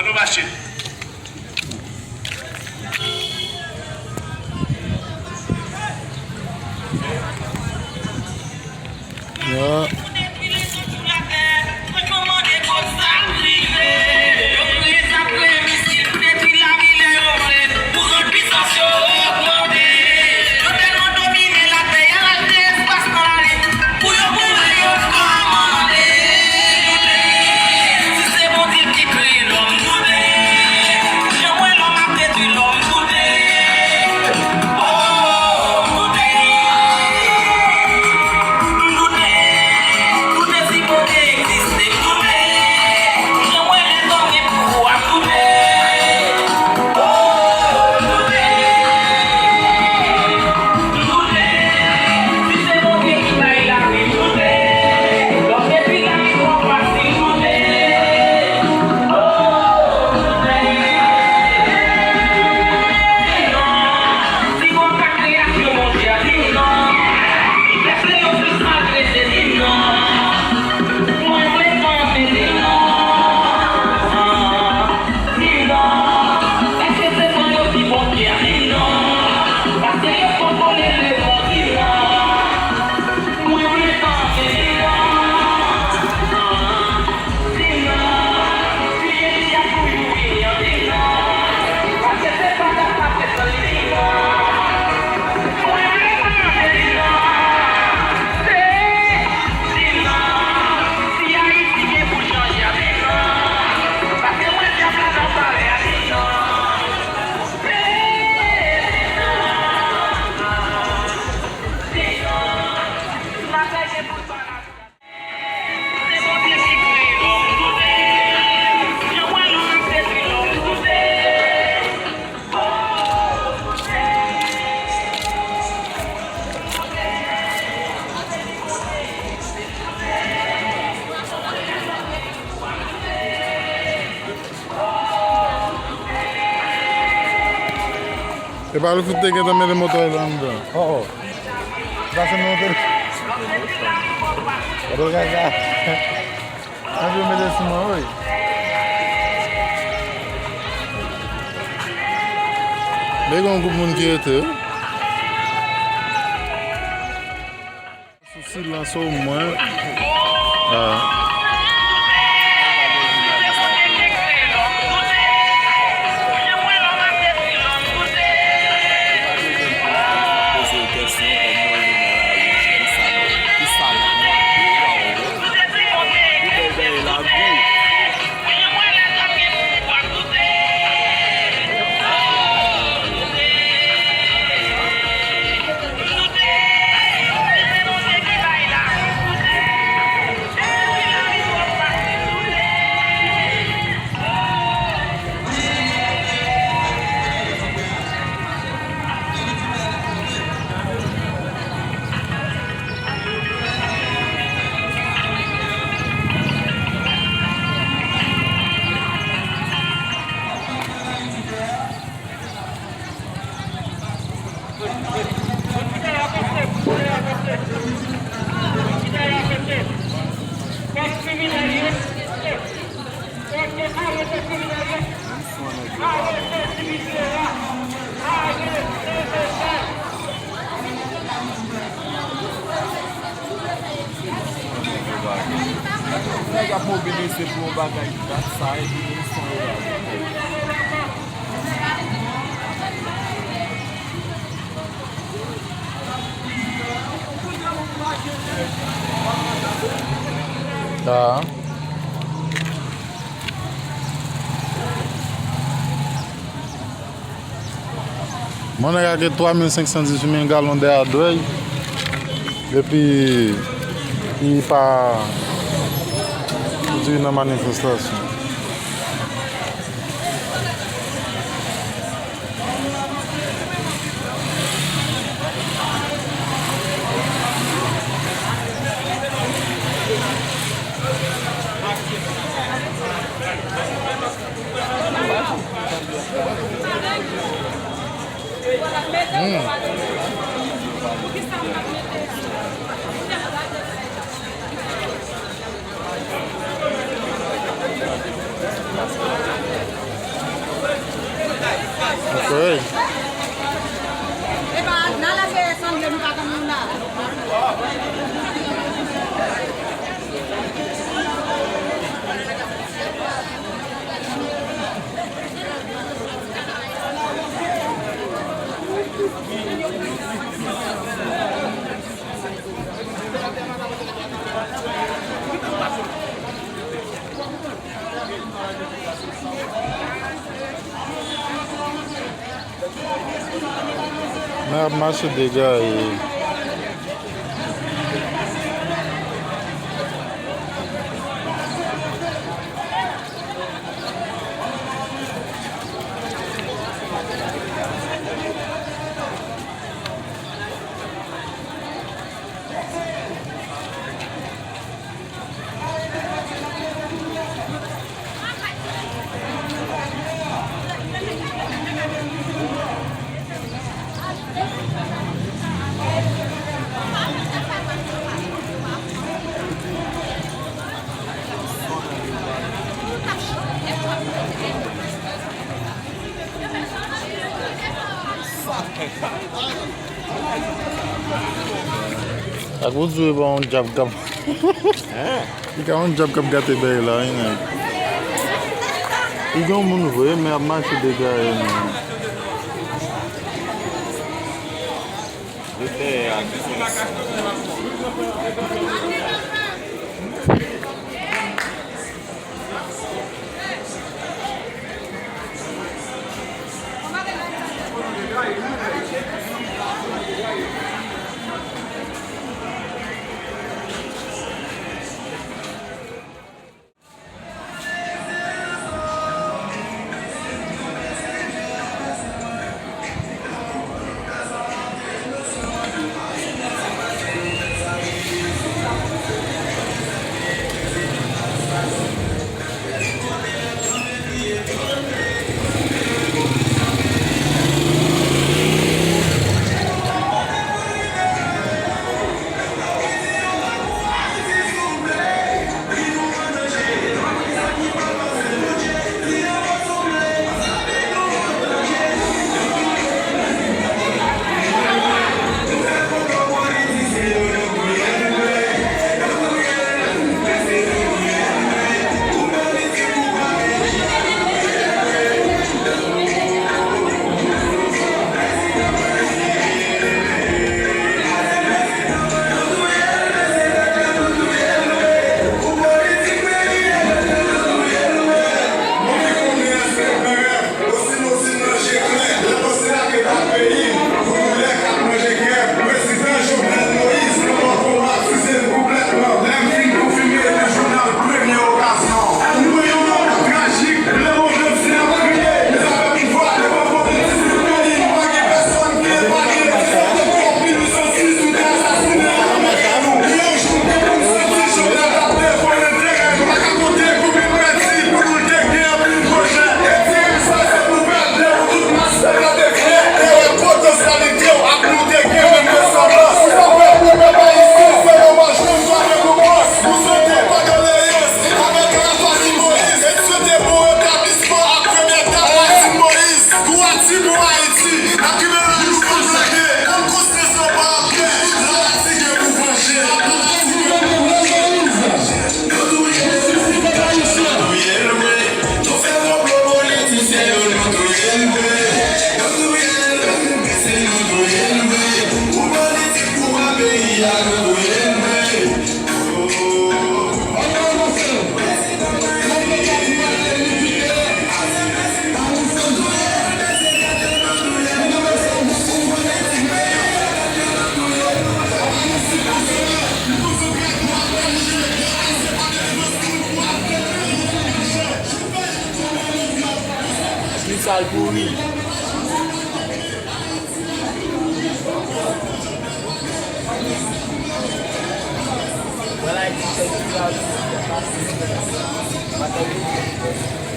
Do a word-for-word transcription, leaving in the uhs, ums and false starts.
Ann nou mache. Ya. E pa li fout te gentan mete moto a la anndan. Oh, oh. Pase moto. Gade bagay sa. Anvi yo mete sou mwen, wi. Men gen yon gwoup moun ki rete, wi. Sou silans omwen. Ah. Nèg ap mobilize pou yon bagay dat sa, epi nou san yo la. Ah. Mwen nèg a gen twa mil senk san dizuit mil galon dèyè dwèy, epi li pa di nan manifestasyon. Hmm. Wi. Epa, n a lage sanble nou pa konn moun la. Men ap mache degaye. Ak ou di w e pa yon djab k ap. Li ka yon djab k ap gate bèy la, wi, men. Li gen yon moun vre, men ap mache degaye, men. Li fè ak Li sal pouri. Vwala, Ayiti, chèf, chèf, chèf.